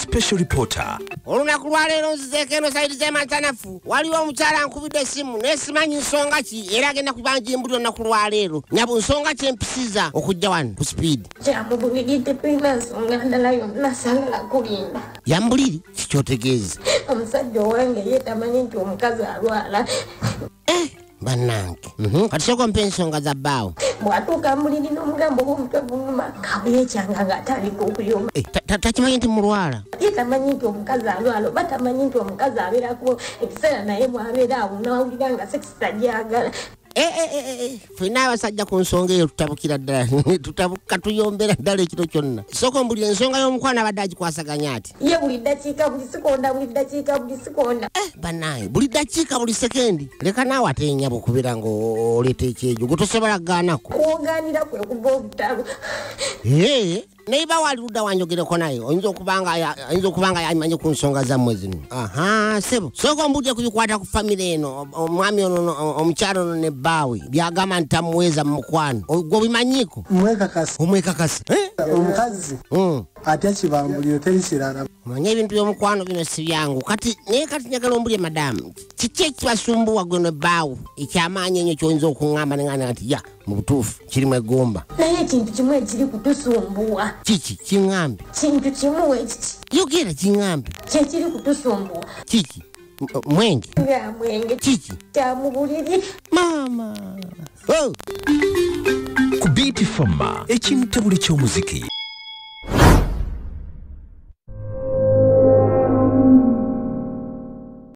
Special Reporter. Olunaku lwaleero nzizeeko eno sayidi z'ematanafu. Waliwo omukyala ankubidde essimu naye simanyi nsonga ki, era agenda kubanjimbuli olunaku lwaleero. Nyabu nsonga ki empisiza okujja wano ku speed? Kyamubuliri tetulina nsonga ndala yonna, saagala kulinda. Yambuliri kikyotegeeza? Omusajja owange ye tamanyi nti omukazi alwala. Bannange. Kati sooka ompe ensonga za bbaawo. Bw'atuuka muliri n'omugambo gw'omutwe guluma, kabuyekyanga ng'atandika okuyomba. Takimanyi nti mulwala? Ye tamanyi nti omukazi alwala, oba tamanyi nti omukazi abeerako ekiseera naye bw'abeera awo n'awulira nga sekisi tagyagala. Ffenna abasajja ku nsonga eyo tutabukira ddala, tutabuka tuyombera ddala ekiro kyonna. Sooka ombulire ensonga y'omukwano abadde agikwasaganya ati. Ye buli ddakiika buli sikonda, buli ddakiika buli sikonda. Bannange, buli ddakiika buli sekendi. Leka naawe ate nnyabo okubeera ng'oleeta ekyejo, gwe tosobola kugaanako. Kwogaanira kwe kuva olutalo. Naye ba wali ludda wanjogereko naye, oyinza okuba nga yamanyi ku nsonga zammwe zino. Aha, ssebo. Sooka ombulire ku bikwata ku famire eno, omwami ono, omukyala ono ne bbaawe, by'agamba nti tamuweeza mu mukwano. Gwe obimanyiiko? Mwekakasa. Omwekakasa. Omukazi atya kibambuliro teri kirala. Omanye ebintu by'omukwano bino si byangu. Kati naye kati njagala ombulire madaamu, kiki ekibasumbuwa gwe ne bbaawe ekyamaanyi ennyo ky'oyinza okuŋŋamba ne ŋŋamba nti ya mu butuufu kirimu eggumba? Naye ekintu kimu ekiri kutusumbuwa. Kiki? Kiŋŋambe. Kintu kimu ekiki. Yogera kiŋŋambe. Kye kiri kutusumbuwa. Kiki? Mwenge? Ya mwenge. Kiki? Kya mu buliri. Maama. Oh! Ku Beat Fama, ekintabuli ky'omuziki.